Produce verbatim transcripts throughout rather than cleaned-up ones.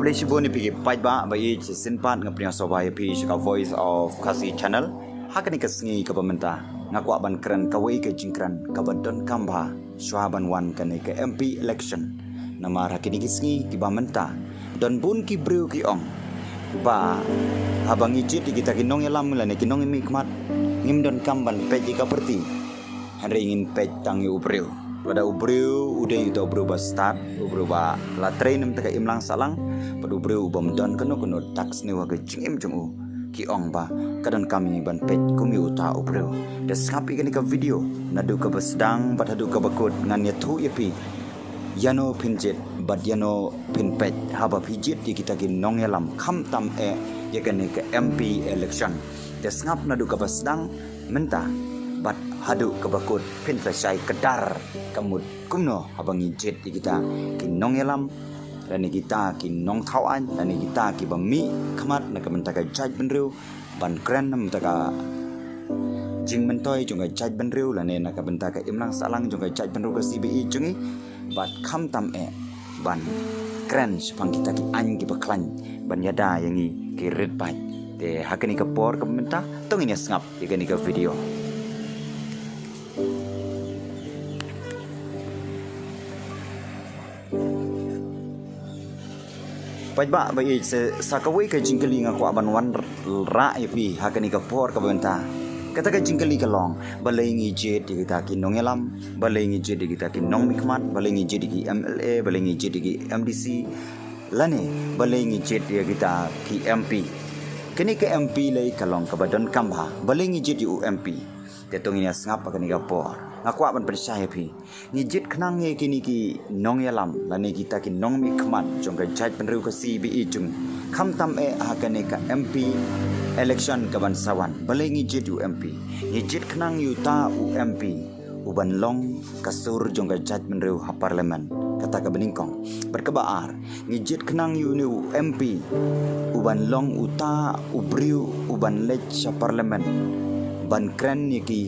Khublei shibun ïa phi ki paidbah ba ïeit, shisien pat nga pdiang sngewbha ïa phi sha ka Voice of Khasi Channel. Ha kane ka sngi kaba mynta nga kwah ban kren kawei ka jingkren kaba donkam bha shuwa ban wan kane ka M P election. Namar ha kine ki sngi kiba mynta don bun ki briew ki ong ba haba ngi jied ïa kita ki nongïalam lane ki nongmihkhmat, ngim donkam ban peit ïa ka party, hynrei ngin peit tang ïa u briew. Lada u briew u dei uta u briew ba stad, u briew ba la trei na ka bynta ka imlang sahlang, bad u briew u bym don kano kano dak sniew ha ka jingim jong u, ki ong ba ka donkam ïa ngi ban peit kum ïa uta u briew. Te sngap ïa kane ka video naduh kaba sdang bad haduh kaba kut, ngan ïathuh ïa phi ïano phin jied bad ïano phin peit haba phi jied ïa kita ki nongïalam, khamtam eh ïa kane ka M P election. Te sngap naduh kaba sdang mynta bad haduh kaba kut, phin sa shai kdar ka mut kumno haba ngi jied ïa kita ki nongïalam lane kita ki nongthaw aiñ lane kita kiba mihkhmat na ka bynta ka jaitbynriew, ban kren na ka bynta ka jingmyntoi jong ka jaitbynriew lane na ka bynta ka imlang sahlang jong ka jaitbynriew Khasi ba ïeit jong ngi, bad khamtam eh ban kren shaphang kita ki aiñ kiba khlaiñ ban ïada ïa ngi ki rit paid. Te ha kane ka por kaba mynta to ngin ïa sngap ïa kane ka video. Paidbah ba ïeit, sa, sa kawei ka jingkylli nga kwah ban wanrah ïa phi ha kane ka por kaba mynta. Kata ka jingkylli ka long, balei ngi jied ïa kita ki nongïalam, balei ngi jied ïa kita ki nongmihkhmat, balei ngi jied ïa ki M L A, balei ngi jied ïa ki M D C, lane balei ngi jied ïa kita ki M P. Kane ka M P lei ka long kaba donkam bha, balei ngi jied ïa u M P. Te to ngin ïa sngap ha kane ka por. Nga kwah ban pynshai ïa phi, ngi jied khnang ïa kine ki nongïalam lane kita ki nongmihkhmat jong ka jaitbynriew Khasi ba ïeit jong ngi, khamtam eh ha kane ka M P election kaban sa wan. Balei ngi jied ïa u M P? Ngi jied khnang ïa uta u M P u ban long ka sur jong ka jaitbynriew ha Parliament. Kata kaba nyngkong. Bad kaba ar, ngi jied khnang ïa une u M P u ban long uta u briew u ban leit sha Parliament ban kren ïa ki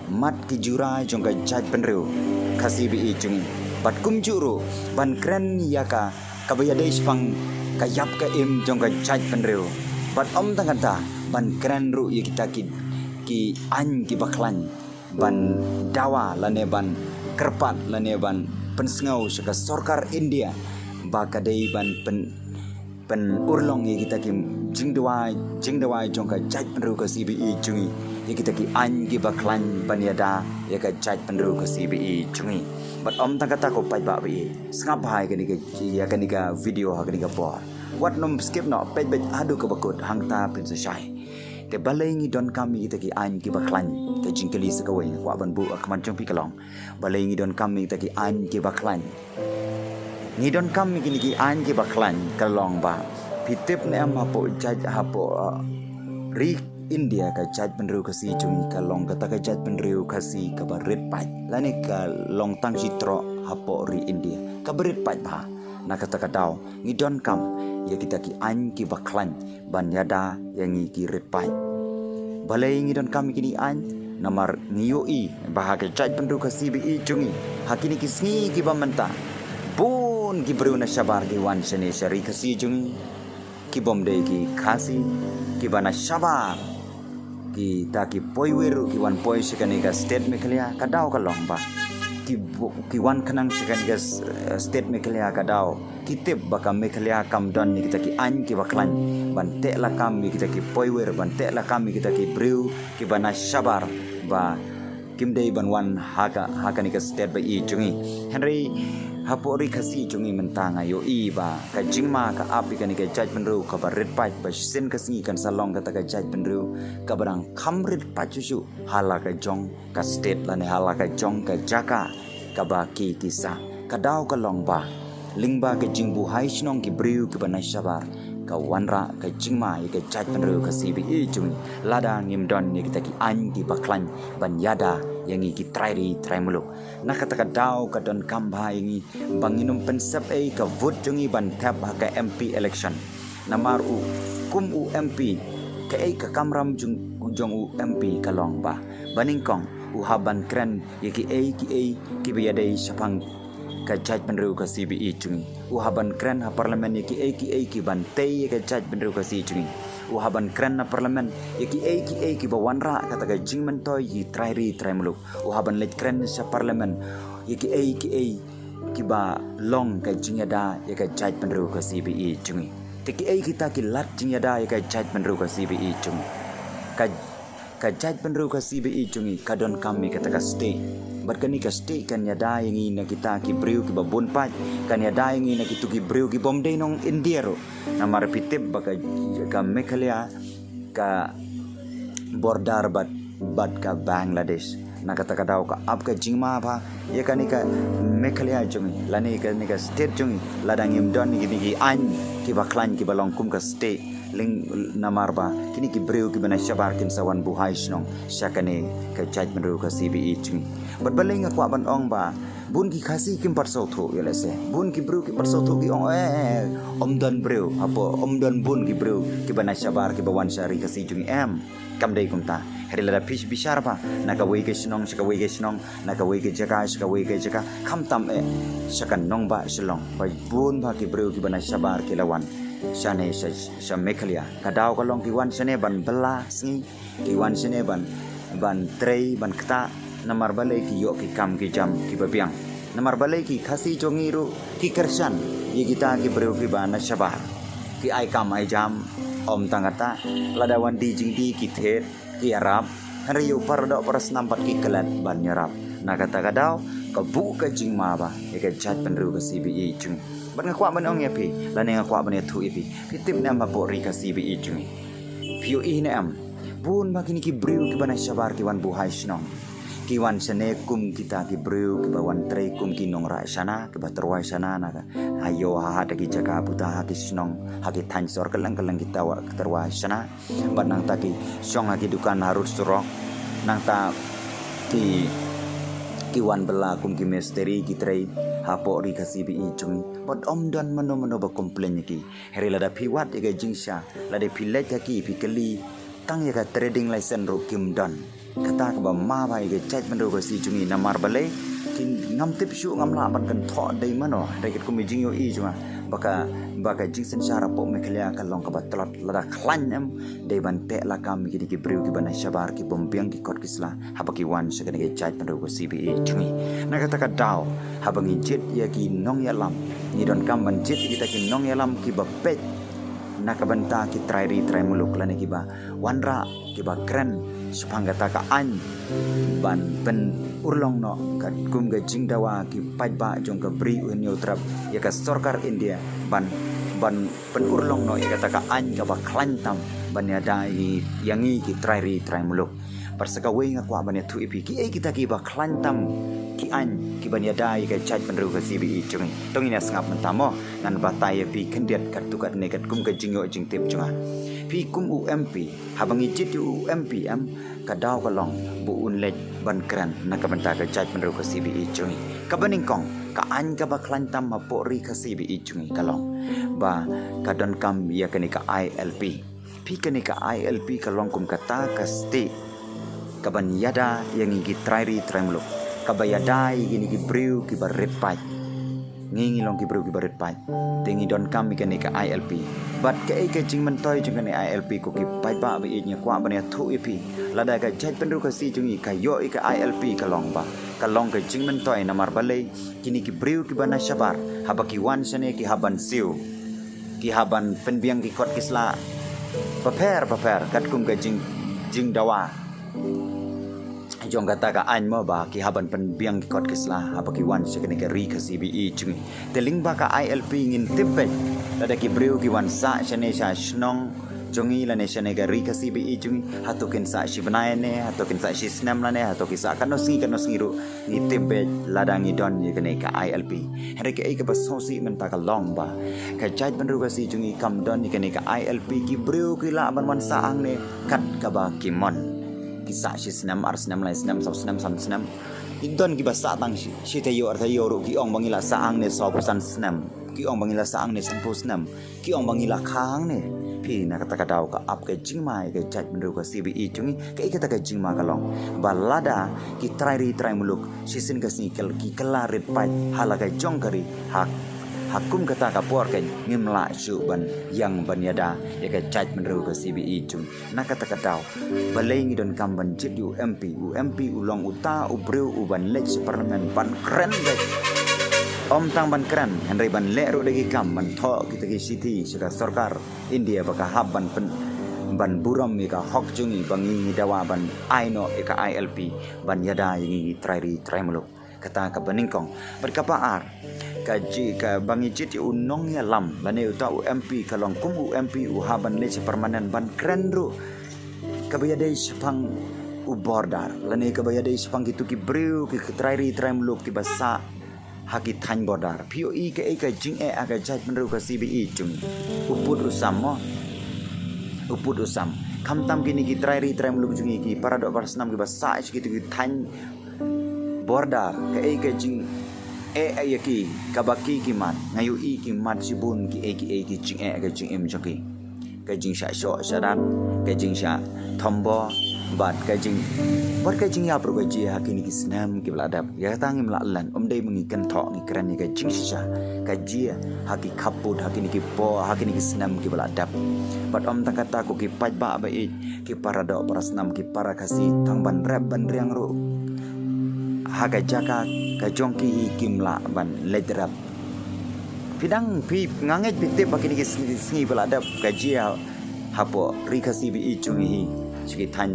mat ki jura jong ka jaitbynriew Khasi ba ïeit jong ngi. Bad kumjuh ruh ban kren ïa ka, kaba ïadei shaphang ka ïap ka im jong ka jaitbynriew. Bad ym tang kata, ban kren ruh ïa kita ki, ki aiñ kiba khlaiñ ban dawa lane ban kyrpad lane ban pynsngew sha ka sorkar India ba ka dei ban pyn, pynurlong ïa kita ki jingdawa, jingdawa jong ka jaitbynriew Khasi ba ïeit jong ngi, ïa kita ki aiñ kiba khlaiñ ban ïada ïa ka jaitbynriew Khasi ba ïeit jong ngi. Bad ym tang kata ko paidbah ba ïeit, sngap bha ïa kane ka, ïa kane ka video ha kane ka por. Wat nym skip noh, peit beit haduh kaba kut, hangta phin sa shai. Te balei ngi donkam ïa kita ki aiñ kiba khlaiñ? Ka jingkylli sa kawei nga kwah ban buh ha khmat jong phi ka long, balei ngi donkam ïa kita ki aiñ kiba khlaiñ? Ngi donkam ïa kine ki aiñ kiba khlaiñ ka long ba, phi tip ne em, hapoh jait, hapoh, uh, ri India ka jaitbynriew Khasi jong ngi ka long kata ka jaitbynriew Khasi kaba rit paid, lane ka long tang shi troh hapoh ri India kaba rit paid bha. Na kata ka daw ngi donkam ïa kita ki aiñ kiba khlaiñ ban ïada ïa ngi ki rit paid. Balei ngi donkam ïa kine ki aiñ? Namar ngi ïohi ba ha ka jaitbynriew Khasi ba ïeit jong ngi, ha kine ki sngi kiba mynta, bun ki briew na shabar ki wan shane sha ri Khasi jong ngi, ki bym dei ki Khasi, kiba na shabar, kita ki poiwir ruh ki wan poi sha kane ka state Meghalaya. Ka daw ka long ba ki bu-, ki wan khnang sha kane ka s-, eh, state Meghalaya, ka daw ki tip ba ka Meghalaya kam don ïa kita ki aiñ kiba khlaiñ ban teh lakam ïa kita ki poiwir, ban teh lakam ïa kita ki briew kiba na shabar ba kim dei ban wan ha ka, ha kane ka state ba ïeit jong ngi. Hynrei hapoh ri Khasi jong ngi mynta nga ïohi ba ka jingma ka ap ïa kane ka jaitbynriew kaba rit paid, ba shisien ka sngi kan sa long kata ka jaitbynriew kaba dang kham rit paid shuh shuh ha la ka jong ka state lane ha la ka jong ka jaka kaba ki, ki sah. Ka daw ka long ba lyngba ka jingbuhai shnong ki briew kiba na shabar, ka wanrah ka jingma ïa ka jaitbynriew Khasi ba ïeit jong ngi lada ngim don ïa kita ki aiñ kiba khlaiñ ban ïada ïa ngi ki trai ri trai muluk. Na kata ka daw ka donkam bha ïa ngi ba ngin ym pynsep ei ka vote jong ngi ban thep ha ka M P election. Namar u, kum u M P, kaei ka kamram jong, jong u M P ka long ba, ba nyngkong u hap ban kren ïa kiei kiei kiba ïadei shaphang ka jaitbynriew Khasi ba ïeit jong ngi. U hap ban kren ha parliament ïa kiei kiei ki ban tei ïa ka jaitbynriew Khasi jong ngi. U hap ban kren ha parliament ïa kiei kiei ki ba wanrah kata ka jingmyntoi ïa ki trai ri trai muluk. U hap ban leit kren sha parliament ïa kiei kiei ki ba long ka jingïada ïa ka jaitbynriew Khasi ba ïeit jong ngi. Te kiei kita ki lad jingïada ïa ka jaitbynriew Khasi ba ïeit jong ngi. Ka ka jaitbynriew Khasi ba ïeit jong ngi ka donkam ïa kata ka state. Bad kane ka state kan ïada ïa ngi na kita ki briew ki ba bun paid, kan ïada ïa ngi na kitu ki briew ki bym dei nong India ruh. Namar phi tip ba ka, ka Meghalaya ka border bad, bad ka Bangladesh. Na kata ka daw ka ap ka jingma ba ïa kane ka Meghalaya jong ngi lane kane ka state jong ngi, lada ngim don ïa kine ki aiñ ki ba khlaiñ ki ba long kum ka state. Lyngba namar ba kine ki briew ki ba na shabar kin sa wan buhai shnong sha kane ka jaitbynriew Khasi ba ïeit jong ngi. Bad balei nga kwah ban ong ba bun ki Khasi kim pat sngewthuh ïa lehse. Bun ki briew kim pat sngewthuh, ki ong, eh, eh, eh, ym don briew hapoh, ym don bun ki briew ki ba na shabar ki ba wan sha ri Khasi jong ngi, em. Kam dei kumta. Hynrei lada phi bishar ba na kawei ka shnong sha kawei ka shnong, na kawei ka jaka sha kawei ka jaka, khamtam eh sha ka nongbah Shillong, ba bun ba ki briew ki ba na shabar ki la wan shane sha, sha Meghalaya. Ka daw ka long ki wan shane ban bylla sngi, ki wan shane ban, ban trei, ban ktah. Namar balei? Ki ïoh ki kam ki jam ki ba biang. Namar balei? Ki Khasi jong ngi ruh ki kyrshan ïa kita ki briew ki ba na shabar. Ki ai kam ai jam, ym tang kata, lada wan die jingdie ki thied, ki ïarap. Hynrei ïa u para doh para snam pat ki klet ban ïarap. Na kata ka daw ka buh ka jingma ba ïa ka jaitbynriew Khasi ba ïeit jong ngi. Bad nga kwah ban ong ïa phi lane nga kwah ban ïathuh ïa phi, phi tip ne em hapoh ri Khasi ba ïeit jong ngi? Phi ïohi ne em? Bun ba kine ki briew ki ba na shabar ki wan buhai shnong. Ki wan shane kum kita ki briew ki ba wan trei kum ki nongrah shana, ki ba tyrwa shana na ka ha ïew ha hat ha ki jaka buta, ha ki shnong, ha ki thaiñ sor kylleng kylleng ki tyrwa, ki tyrwa shana. Bad nangta ki shong ha ki dukan harud surok. Nangta ki, ki wan bylla kum ki mistri, ki trei hapoh ri Khasi ba ïeit jong ngi. Bad ym don mano mano ba complain ïa ki. Hynrei lada phi wad ïa ka jingshisha, lada phi leit ha ki, phi kylli, tang ïa ka trading license ruh kim don. Kata ka ba ma ba ïa ka jaitbynriew Khasi jong ngi. Namar balei? Ki, ngam tip shuh, ngam lah ban kynthoh dei mano. Hynrei katkum ka jingïohi jong nga ba ka, ba ka jingsynshar hapoh Meghalaya ka long ka ba tlot. Lada khlaiñ em, dei ban teh lakam ïa kine ki briew ki ba na shabar ki bym biang ki kot ki sla haba ki wan sha kane ka jaitbynriew Khasi ba ïeit jong ngi. Na kata ka daw haba ngi jied ïa ki nongïalam, ngi donkam ban jied ïa kita ki nongïalam ki ba peit na ka bynta ki trai ri trai muluk lane ki ba wanrah, ki ba kren shaphang kata ka aiñ ban pynurlong noh katkum ka jingdawa ki paidbah jong ka Bri U Hynñiewtrep ïa ka sorkar India ban, ban pynurlong noh ïa kata ka aiñ ka ba khlaiñ tam ban ïada ïa ngi ki trai ri trai muluk. Bad sa kawei nga kwah ban ïathuh ïa phi kiei kita ki ba khlaiñ tam ki aiñ ki ban ïada ïa ka jaitbynriew Khasi ba ïeit jong ngi. To ngin ïa sngap mynta mo, ngan batai ïa phi khyndiat katto katne katkum ka jingïoh jingtip jong nga. Phi kum u M P, haba ngi jied ïa u M P em, ka daw ka long ba un leit ban kren na ka bynta ka jaitbynriew Khasi ba ïeit jong ngi. Ka ba nyngkong, ka aiñ ka ba khlaiñ tam hapoh ri Khasi ba ïeit jong ngi ka long ba ka donkam ïa kane ka I L P. Phi, kane ka I L P ka long kum kata ka state ka ban ïada ïa ngi ki trai ri trai muluk, ka ba ïada ïa kine ki briew ki ba rit paid. Ngi, ngi long ki briew ki ba rit paid. Te ngi donkam ïa kane ka I L P. Bad kaei ka jingmyntoi jong kane I L P ko ki paidbah ba ïeit, nga kwah ban ïathuh ïa phi. Lada ka jaitbynriew Khasi jong ngi ka ïoh ïa ka I L P ka long ba ka long ka jingmyntoi. Namar balei? Kine ki briew ki ba na shabar haba ki wan shane ki hap ban siew, ki hap ban pynbiang ki kot ki sla bapher bapher katkum ka jing, jingdawa jong kata ka aiñ mo, ba ki hap ban pynbiang ki kot ki sla haba ki wan sha kane ka ri Khasi ba ïeit jong ngi. Te lyngba ka I L P ngin tip beit lada ki briew ki wan sah shane sha shnong jong ngi lane shane ka ri Khasi ba ïeit jong ngi, hato kin sah shi bnai ne, hato kin sah shi snem lane hato ki sah katno sngi katno sngi ruh, ngi tip beit lada ngi don ïa kane ka I L P. Hynrei kaei ka ba sngewsih mynta ka long ba ka jaitbynriew Khasi jong ngi kam don ïa kane ka I L P. Ki briew ki lah ban wan sah hangne kat kaba ki mon. Ki sah shi snem, ar snem, lai snem, saw snem, san snem. Ki don ki ba sah tang shi, shi taïew ar taïew ruh ki ong ba ngi la sah hangne sawphew san snem. Ki ong ba ngi la sah hangne sanphew snem. Ki ong ba ngi la kha hangne. Phi na kata ka daw ka ap ka jingma ïa ka jaitbynriew ka C B E jong ngi, kaei kata ka jingma ka long ba lada ki trai ri trai muluk shisien ka sngi ki kylla rit paid ha la ka jong ka ri, ha, ha kum kata ka por ka ngim lah shuh ban ïeng ban ïada ïa ka jaitbynriew ka C B E jong ngi. Na kata ka daw balei ngi donkam ban jied ïa u M P? U M P u long uta u briew u ban leit sha parliament ban kren beit. Ym tang ban kren, hynrei ban leh ruh da ki kam, ban thoh kita ki shithi sha ka sorkar India ba ka hap ban pyn, ban burom ïa ka hok jong ngi ba ngi, ngi dawa ban ai noh ïa ka I L P ban ïada ïa ngi trai ri trai muluk. Kata kaba nyngkong. Bad kaba ar, ka ji, kaba ngi jied ïa u nongïalam lane uta u M P ka long kum u M P u hap ban leit sha parliament ban kren ruh kaba ïadei shaphang u border lane kaba ïadei shaphang kitu ki briew ki trai ri trai muluk kiba sah ha ki thaiñ border. Phi ïohi kaei ka jingeh ha ka jaitbynriew ka C B E jong ngi? U pud u sam mo. U pud u sam. Khamtam kine ki trai ri trai muluk jong ngi, ki para doh para snam kiba sah sha kitu ki thaiñ border, kaei ka jingeh ïa ki kaba ki, ki mad? Nga ïohi ki mad shibun kiei kiei ki jingeh ka jingim jong ki. Ka jingshah shoh shah rat, ka jingshah thombor, bad ka jing, bad ka jingïap ruh ka jia ha kine ki snem kiba la dep. Ïa kata ngim lah len, ym dei ba ngi kynthoh, ngi kren ïa ka jingshisha ka jia ha ki khappud, ha kine ki por, ha kine ki snem kiba la dep. Bad ym tang kata, ko ki paidbah ba ïeit, ki para doh para snam, ki para Khasi, tang ban rep ban riang ruh ha ka jaka ka jong ki hi kim lah ban leit rep. Phi dang, phi, nga ngeit phi tip ba kine ki sngi, sngi ba la dep ka jia hapoh ri Khasi ba ïeit jong ngi hi, sha ki thaiñ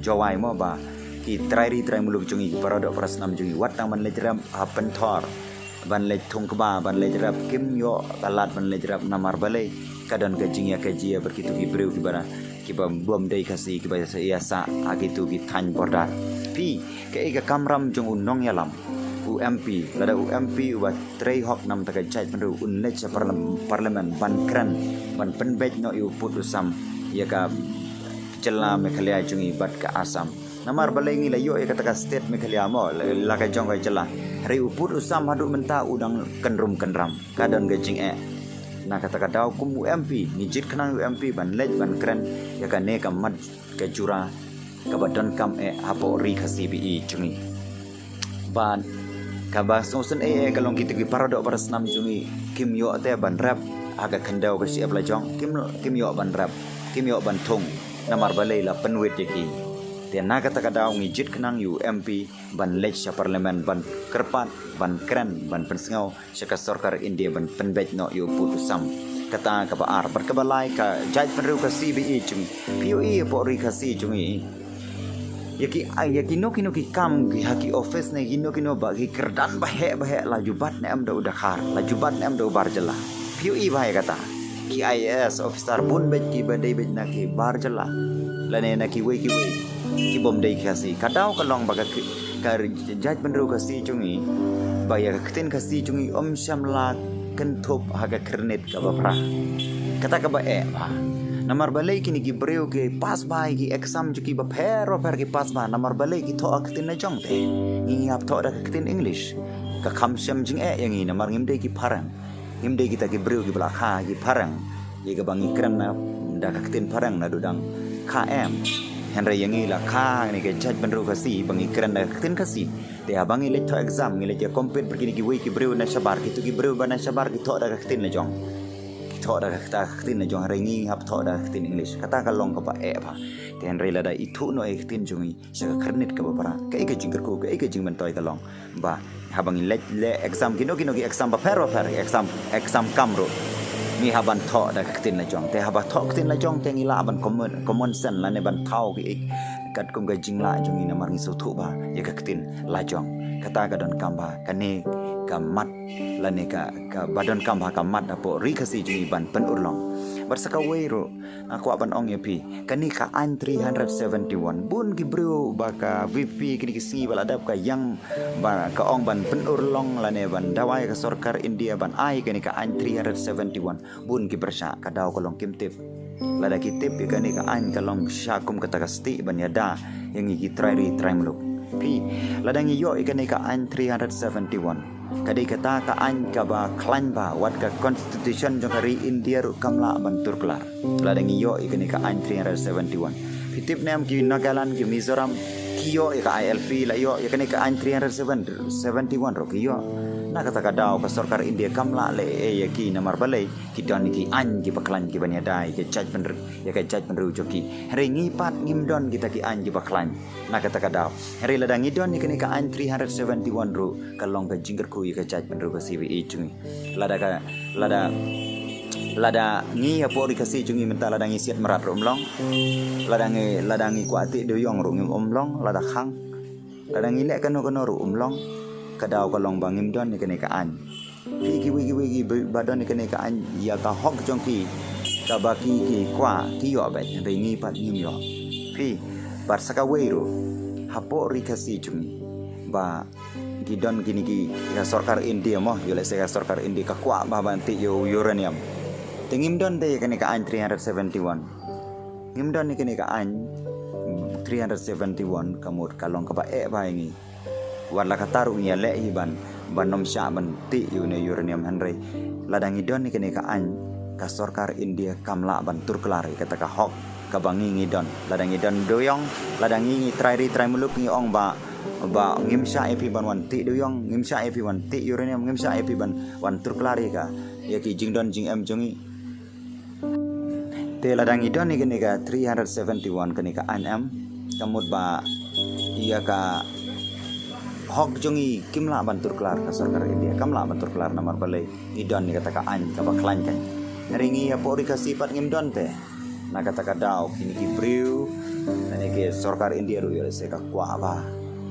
Jowai mo, ba ki trai ri trai muluk jong ngi, ki para doh para snam jong ngi, wat tang ban leit rep ha pynthor, ban leit thung kba, ban leit rep, kim ïoh ka lad ban leit rep. Namar balei? Ka don ka jingïakajia bad kitu ki briew kiba, kiba bym dei Khasi, kiba ïa sah ha kitu ki thaiñ border. Phi, kaei ka kamram jong u nongïalam, u M P? Lada u M P uba trei hok na ka bynta ka jaitbynriew un leit sha parlam-, parliament ban kren, ban pynbeit noh ïa u pud u sam ïa ka jylla Meghalaya jong ngi bad ka Assam. Namar balei ngi la ïoh ïa kata ka state Meghalaya mo, la, la ka jong ka jylla? Hynrei u pud u sam haduh mynta u dang kynrum kynram. Ka don ka jingeh. Na kata ka daw kum u M P, ngi jied khnang ïa u M P ban leit ban kren ïa kane ka mat ka jura kaba donkam eh hapoh ri Khasi ba ïeit jong ngi. Bad kaba sngewsynei eh ka long kitu ki para doh para snam jong ngi kim ïoh te ban rep ha ka khyndew ka shyiap la jong, kim, kim ïoh ban rep, kim ïoh ban thung. Namar balei? La pynwit ïa ki. Te na kata ka daw ngi jied khnang ïa u M P ban leit sha parliament ban kyrpad, ban kren, ban pynsngew sha ka sorkar India ban pynbeit noh ïa u pud u sam. Kata kaba ar. Bad kaba lai, ka jaitbynriew Khasi ba ïeit jong ngi, phi ïohi hapoh ri Khasi jong ngi, ïa ki, ïa kino kino ki kam ki ha ki office ne kino kino ba ki kyrdan ba heh ba heh, la ju bat ne em da u Dkhar, la ju bat ne em da u bar jylla? Phi ïohi ba ïa kata ki I A S officer bun beit kiba dei beit na ki bar jylla lane na kiwei kiwei ki bym dei Khasi. Ka daw ka long ba ka ki, ka jaitbynriew Khasi jong ngi, ba ïa ka ktien Khasi jong ngi ym shym la kynthup ha ka khyrnit kaba phra. Kata kaba eh bha. Namar balei kine ki briew ki pass bha ïa ki exam jong ki bapher bapher, ki pass bha, namar balei? Ki thoh ha ka ktien la jong te. Ngi, ngi hap thoh da ka ktien English. Ka kham shym jingeh ïa ngi namar ngim dei ki phareng. Ngim dei kita ki briew kiba la kha ki phareng. Ïa kaba ngi kren na da ka ktien phareng naduh dang kha em. Hynrei ïa ngi la kha ne ka jaitbynriew Khasi ba ngi kren da ka ktien Khasi. Te haba ngi leit thoh exam, ngi leit ïa compete bad kine kiwei ki briew na shabar, kitu ki briew ba na shabar ki thoh da ka ktien la jong. Ki thoh da ka, da ka ktien la jong, hynrei ngi hap thoh da ka ktien English. Kata ka long kaba eh bha. Te hynrei lada ithuh noh ïa ka ktien jong ngi sha ka khyrnit kaba phra, kaei ka jingkyrkhu, kaei ka jingmyntoi ka long? Ba haba ngi leit leh exam, kino kino ki exam bapher bapher, exam, exam kam ruh, ngi hap ban thoh da ka ktien la jong. Te haba thoh ktien la jong te ngi lah ban common, common sense lane ban thaw ki katkum ka jinglah jong ngi namar ngi sngewthuh bha ïa ka ktien la jong. Kata ka donkam bha kane ka mat lane ka, kaba donkam bha ka mat hapoh ri Khasi jong ngi ban pynurlong. Bad sa kawei ruh, nga kwah ban ong ïa phi, kane ka aiñ three hundred seventy-one, bun ki briew ba ka V P kine ki sngi ba la dep ka ïeng ba ka ong ban pynurlong lane ban dawa ïa ka sorkar India ban ai kane ka aiñ three hundred seventy-one. Bun ki pyrshah, ka daw ka long kim tip. Lada ki tip ïa kane ka aiñ ka long sha kum kata ka stieh ban ïada ïa ngi ki trai ri trai muluk. Phi, lada ngi ïoh ïa kane ka aiñ three hundred seventy-one, Ka dei kata ka aiñ kaba khlaiñ bha, wat ka constitution jong ka ri India ruh kam lah ban tur klar. Lada ngi ïoh ïa kane ka aiñ three hundred seventy-one. Phi tip ne em ki Nagaland, ki Mizoram, ki ïoh ïa ka I L P, la ïoh ïa kane ka aiñ three hundred seventy-one ruh ki ïoh. Na kata ka daw ka sorkar India kam lah leh ei ei ïa ki namar balei, ki don ki aiñ kiba khlaiñ kiban ïada ïa ka jaitbynriew, ïa ka jaitbynriew jong ki. Hynrei ngi pat ngim don kita ki aiñ kiba khlaiñ. Na kata ka daw. Hynrei lada ngi don ïa kane ka aiñ three hundred seventy-one ruh, ka long ka jingkyrkhu ïa ka jaitbynriew Khasi ba ïeit jong ngi. Lada ka, lada, lada ngi hapoh ri Khasi jong ngi mynta lada ngi siat mrad ruh ym long. Lada ngi, lada ngi kwah tih dewïong ruh ngim, ym long, lada khang. Lada ngi leh kano kano ruh ym long. Ka daw ka long ba ngim don ïa kane ka aiñ. Phi kiwei kiwei kiba don ïa kane ka aiñ, ïa ka hok jong ki kaba ki, ki kwah, ki ïoh beit, hynrei ngi pat ngim ïoh. Phi, bad sa kawei ruh, hapoh ri Khasi jong ngi, ba ki don kine ki, ka sorkar India mo, ïoh lehse ka sorkar India ka kwah bha ban tih ïa u uranium. Te ngim don de ïa kane ka aiñ three hundred seventy-one. Ngim don ïa kane ka aiñ three hundred seventy-one, ka mut ka long kaba eh bha ïa ngi. Wat la katta ruh ngi ïaleh hi ban, ban ym shah ban tih ïa une u uranium, hynrei lada ngi don ïa kane ka aiñ, ka sorkar India kam lah ban tur klar ïa kata ka hok kaba ngi ngi don. Lada ngi don dewïong, lada ngi ngi trai ri trai muluk ngi ong ba, ba ngim shah ïa phi ban wan tih dewïong, ngim shah ïa phi ban tih uranium, ngim shah ïa phi ban wan tur klar ïa ka, ïa ki jingdon jingem jong ngi. Te lada ngi don ïa kane ka three hundred seventy-one, kane ka aiñ, em, ka mut ba ïa ka hok jong ngi kim lah ban tur klar, ka sorkar India kam lah ban tur klar, namar balei, ngi don ïa kata ka aiñ kaba khlaiñ kan. Hynrei ngi hapoh ri Khasi pat ngim don te. Na kata ka daw kine ki briew, lane ki sorkar India ruh ïoh lehse ka kwah bha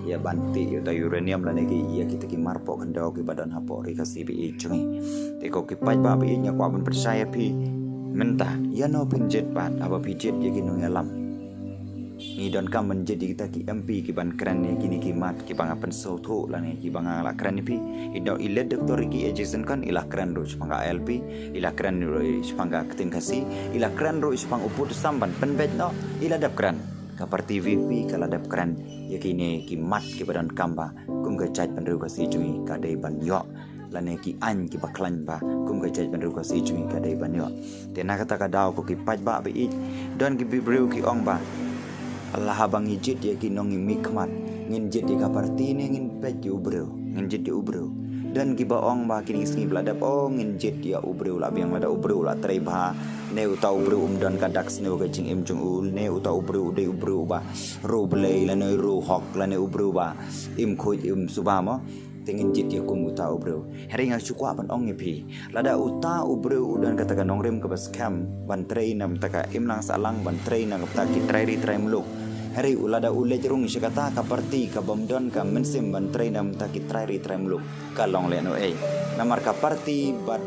ïa ban tih ïa uta u uranium, lane ki, ïa kita ki marpoh khyndew kiba don hapoh ri Khasi ba ïeit jong ngi. Te ko ki paidbah ba ïeit, nga kwah ban pynshai ïa phi mynta, ïano phin jied pat haba phi jied ïa ki nongïalam. Ngi donkam ban jied ïa kita ki M P kiban kren ïa kine ki mat kiba nga pynsngewthuh lane kiba nga la kren ïa phi. I dok, i leit doktor Ricky A J Syngkon, i la kren ruh shaphang ka I L P, i la kren ruh shaphang ka ktien Khasi, i la kren ruh shaphang u pud u sam ban pynbeit noh, i la dep kren. Ka party V P ka la dep kren ïa kine ki mat kiba donkam ba kum ka jaitbynriew Khasi jong ngi ka dei ban ïoh, lane ki aiñ kiba khlaiñ ba kum ka jaitbynriew Khasi jong ngi ka dei ban ïoh. Te na kata ka daw ko ki paidbah ba ïeit, don ki briew ki ong ba, la haba ngi jied ïa ki nongmihkhmat, ngin jied ïa ka party ne ngin peit ïa u briew, ngin jied ïa u briew. Don kiba ong ba kine ki sngi ba la dep, oh, ngin jied ïa u briew, la biang lada u briew la trei bha, ne uta u briew um don ka dak sniew ka jingim jong u, ne uta u briew u dei u briew ba riewblei, lane riewhok, lane u briew ba im khuid im suba mo. Te ngin jied ïa kum uta u briew. Hynrei nga shu kwah ban ong ïa phi, lada uta u briew u don kata ka nongrim kaba skhem ban trei na bynta ka imlang sahlang, ban trei na bynta ki trai ri trai muluk, hynrei u lada u leit rung sha kata ka party kabym don ka mynsiem ban trei na bynta ki trai ri trai muluk, ka long lehnohei? Namar ka party bad,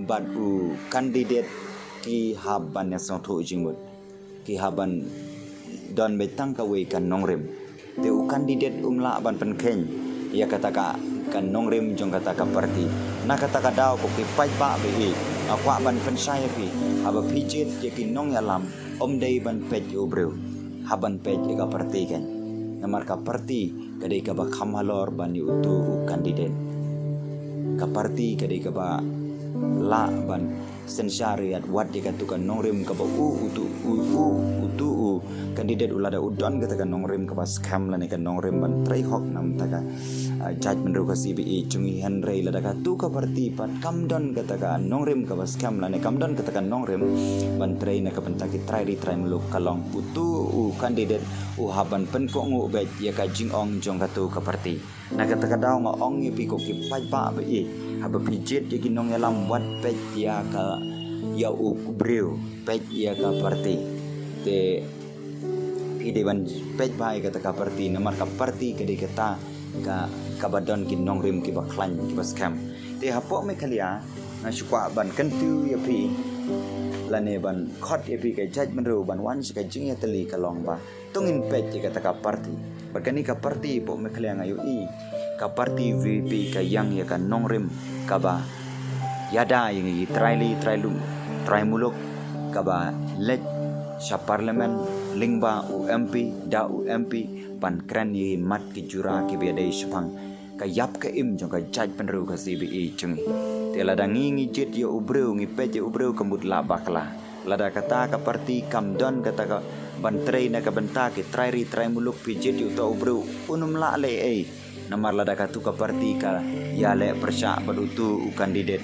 bad u candidate ki hap ban ïasngewthuh jingmut, ki hap ban don beit tang kawei ka nongrim. Te u candidate um lah ban pynkheiñ ïa kata ka, ka nongrim jong kata ka party. Na kata ka daw ko ki paidbah ba ïeit, nga kwah ban pynshai ïa phi, haba phi jied ïa ki nongïalam, ym dei ban peit ïa u briew, hap ban peit ïa ka party kan. Namar ka party ka dei kaba kham halor ban ïa utu u candidate. Ka party ka dei kaba lah ban synshar ïa wat ïa katu ka nongrim kaba u, utu u, u, utu u candidate u lada u don kata ka nongrim kaba skhem lane ka nongrim ban trei hok na bynta ka, ah, jaitbynriew Khasi ba ïeit jong ngi. Hynrei lada katu ka party pat kam don kata ka nongrim kaba skhem lane kam don kata ka nongrim ban trei na ka bynta ki trai ri trai muluk, ka long utu u candidate u hap ban pynkohnguh beit ïa ka jingong jong katu ka party. Na kata ka daw nga ong ïa phi ko ki paidbah ba ïeit, haba phi jied ïa ki nongïalam wat peit ïa ka, ïa u briew, peit ïa ka party. Te phi dei ban peit bha ïa kata ka party, namar ka party ka dei kata ka, kaba don ki nongrim kiba khlaiñ kiba skhem. Te hapoh Meghalaya nga shu kwah ban kyntiew ïa phi lane ban khot ïa phi ka jaitbynriew ban wan sha ka jingïatylli, ka long ba to ngin peit ïa kata ka party. Bad kane ka party hapoh Meghalaya nga ïohi ka party V P ka ïang ïa ka nongrim kaba ïada ïa ngi trai ri trai lum, trai muluk, kaba leit sha parliament lyngba u M P, da u M P, ban kren ïa ki mat ki jura kiba ïadei shaphang ka ïap ka im jong ka jaitbynriew ka C B E jong ngi. Te lada ngi ngi jied ïa u briew, ngi peit ïa u briew, ka mut lah bakla. Lada kata ka parti kam don kata ka ban trei na ka bynta ki trai ri trai muluk, phi jied ïa uta u briew, un ym lah leh ei. Namar lada katu ka parti ka ïaleh pyrshah bad utu u candidate,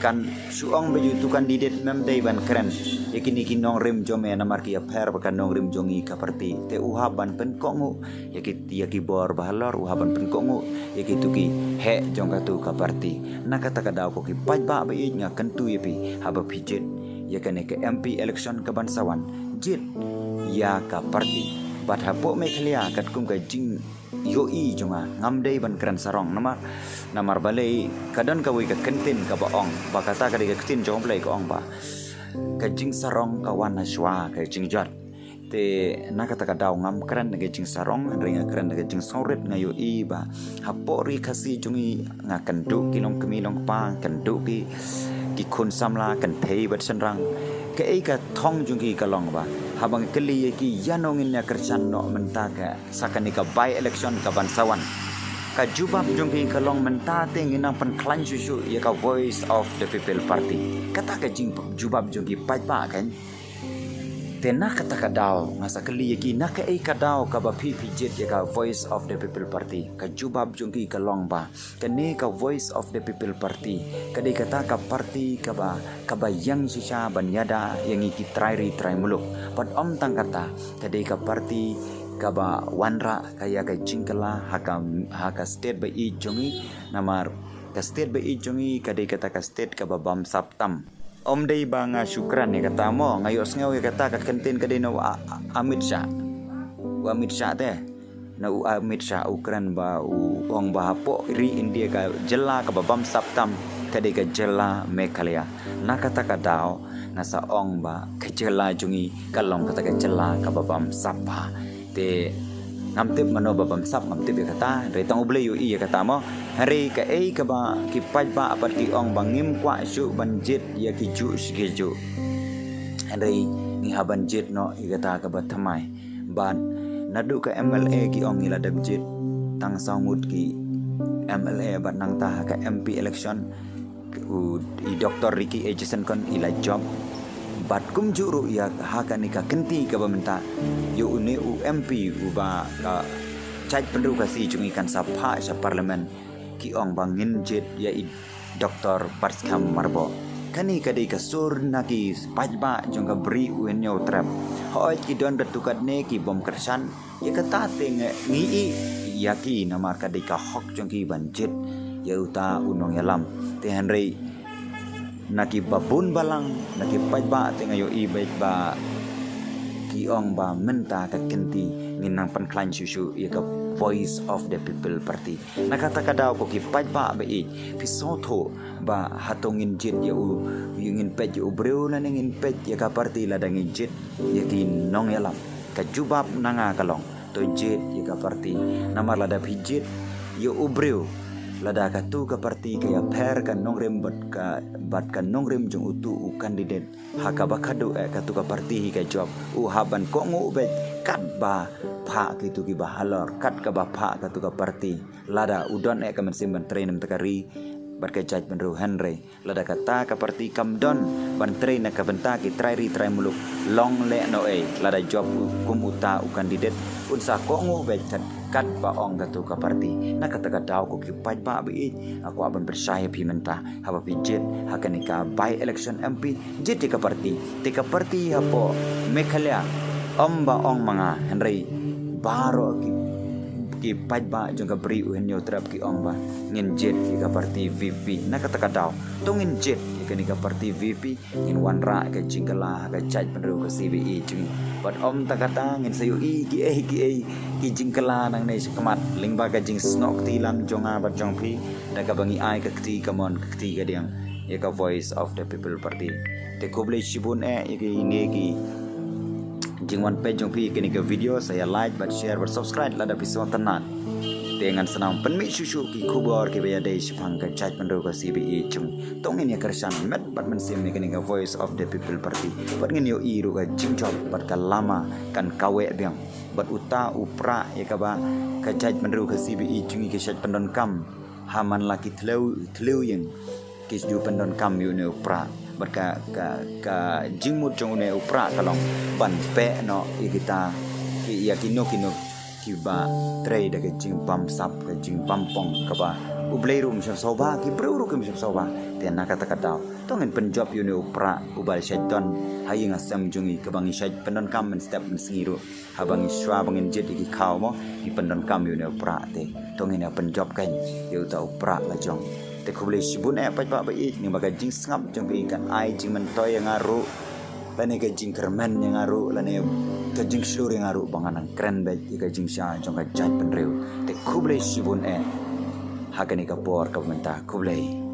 kan shu ong ba utu candidate mem dei ban kren ïa kine ki nongrim jong me, namar ki ïapher bad ka nongrim jong ngi ka parti. Te u hap ban pynkohnguh ïa ki, ïa ki bor bahalor, u hap ban pynkohnguh ïa kitu ki heh jong katu ka parti. Na kata ka daw, ko ki paidbah ba ïeit, nga kyntu ïa phi, haba phi jied ïa kane ka M P election ka ban sa wan, jied ïa ka parti. Bad hapoh Meghalaya, katkum ka jingïohi jong nga, ngam dei ban kren sarong, namar, namar balei, ka don kawei ka kyntien kaba ong ba kata ka dei ka ktien jong U Blei, ka ong ba ka jingsarong ka wan ha shuwa ka jingjot. Te na kata ka daw, ngam kren da ka jingsarong, hynrei nga kren da ka jingsngewrit. Nga ïohi ba hapoh ri Khasi jong ngi, nga kynduh ki longkmie longkpa, kynduh ki, ki khun samla, kynthei bad shynrang. Kaei ka thong jong ki ka long ba, haba nga kylli ïa ki, ïano ngin ïa kyrshan noh mynta ka, sa kane ka by election ka ban sa wan, ka jubab jong ki ka long, mynta te ngin nang pynkhlaiñ shuh shuh ïa ka Voice of the People Party. Kata ka jingjubab jong ki paidbah kan. Te na kata ka daw, nga sa kylli ïa ki, na kaei ka daw kaba phi phi jied ïa ka Voice of the People Party? Ka jubab jong ki ka long ba kane ka Voice of the People Party ka dei kata ka parti kaba, kaba ïeng shisha ban ïada ïa ngi ki trai ri trai muluk. Bad ym tang kata, ka dei ka parti kaba wanrah ka ïa ka jingkylla ha ka, ha ka state ba ïeit jong ngi, namar ka state ba ïeit jong ngi ka dei kata ka state kaba bamsap tam. Ym dei ba nga shu kren ïa kata mo, nga ïohsngew ïa kata ka kyntien ka dei na u A-, A-, Amit Shah. U Amit Shah te. Na u Amit Shah u kren ba u ong ba hapoh ri India ka jylla kaba bamsap tam ka dei ka jylla Meghalaya. Na kata ka daw, nga sa ong ba ka jylla jong ngi ka long kata ka jylla kaba bamsap bha. Te ngam tip mano ba bamsap, ngam tip ïa kata, hynrei tang U Blei u ïohi ïa kata mo. Hynrei kaei kaba ki paidbah pat ki ong ba ngim kwah shuh ban jied ïa ki juh shi ki juh. Hynrei ngi hap ban jied noh ïa kata kaba thymmai. Bad naduh ka M L A ki ong ngi la dep jied tang saw ngut ki M L A, bad nangta ha ka M P election u, i Doctor Ricky A J Syngkon i la jop. Bad kumjuh ruh ïa ha kane ka kynti kaba mynta, ïa une u M P uba ka jaitbynriew Khasi jong ngi kan sa phah sha Parliament, ki ong ba ngin jied ïa i Doctor Batskhem Myrboh. Kane ka dei ka sur na ki paidbah jong ka Bri u Hynñiewtrep. Hooid, ki don katto katne ki bym kyrshan, ïa kata te ngi, ngi ïeit ïa ki namar ka dei ka hok jong ki ban jied ïa uta u nongïalam. Te hynrei na ki babun balang, na ki paidbah te nga ïohi beit ba ki ong ba mynta ka kynti ngin nang pynkhlaiñ shuh shuh ïa ka Voice of the People Party. Na kata ka daw, ko ki paidbah ba ïeit, phi sngewthuh ba hato ngin jied ïa u, ïa ngin peit ïa u briew lane ngin peit ïa ka parti? Lada ngin jied ïa ki nongïalam, ka jubab na nga ka long, to jied ïa ka parti. Namar lada phi jied ïa u briew, lada katu ka parti ka ïapher ka nongrim bad ka, bad ka nongrim jong utu u candidate, ha kaba khadduh eh katu ka parti hi ka jop, u hap ban kohnguh beit katba phah kitu kiba halor, kat kaba phah katu ka parti. Lada u don eh ka mynsiem ban trei na bynta ka ri bad ka jaitbynriew, hynrei lada kata ka parti kam don ban trei na ka bynta ki trai ri trai muluk, long lehnohei, lada jop u kum uta u candidate, un sa kohnguh beit kat, katba ong katu ka parti. Na kata ka daw, ko ki paidbah ba ïeit, nga kwah ban pyrshah ïa phi mynta, haba phi jied ha kane ka by election M P, jied ïa ka parti. Te ka parti hapoh Meghalaya, ym ba ong ma nga, hynrei baroh ki, ki paidbah jong ka Bri u Hynñiewtrep ki ong ba ngin jied ïa ka parti V P. Na kata ka daw, to ngin jied ïa kane ka parti V P, ngin wanrah ka jingkylla ha ka jaitbynriew ka C B E jong ngi. Bad ym tang kata, ngin sa ïohi kiei kiei ki jingkylla nangne shakhmat, lyngba ka jingsnoh kti lang jong nga bad jong phi, da kaba ngi ai ka kti kamon ka kti kadiang ïa ka Voice of the People Party. Te khublei shibun eh ïa kine ki jingwan peit jong phi ïa kane ka video. Sa ïa like bad share bad subscribe lada phi sngewtynnat. Te ngan sa nang pynmih shuh shuh ki khubor kiba ïadei shaphang ka jaitbynriew ka C B E jong ngi. To ngin ïa kyrshan met bad mynsiem ïa kane ka Voice of the People Party. Bad ngin ïohi ruh ka jingjop bad ka lama kan kaweh biang. Bad uta u prah ïa kaba ka jaitbynriew ka C B E jong ngi ki shait pyndonkam ha man la ki thliew, thliew ïing ki ju pyndonkam ïa une u prah. Bad ka, ka, ka jingmut jong une u prah ka long ban peh noh ïa kita, ki, ïa kino kino kiba trei da ka jingbamsap, ka jingbamphong kaba U Blei ruh um shym sngewbha, ki briew ruh kim shym sngewbha. Te na kata ka daw to ngin pynjop ïa une u prah uba shait don ha ïing ha sem jong ngi kaba ngi shait pyndonkam mynstep mynsngi ruh. Haba ngi shuwa ba ngin jied ïa ki khaw mo, ngi pyndonkam ïa une u prah te. To ngin ïa pynjop kein ïa uta u prah la jong. Te khublei shibun eh paidbah ba ïeit, namar ba ka jingsngap jong phi kan ai jingmyntoi ïa nga ruh, lane ka jingkyrmen ïa nga ruh, lane ka jingshlur ïa nga ruh ba ngan nang kren beit ïa ka jingshai jong ka jaitbynriew. Te khublei shibun eh ha kane ka por kaba mynta. Khublei.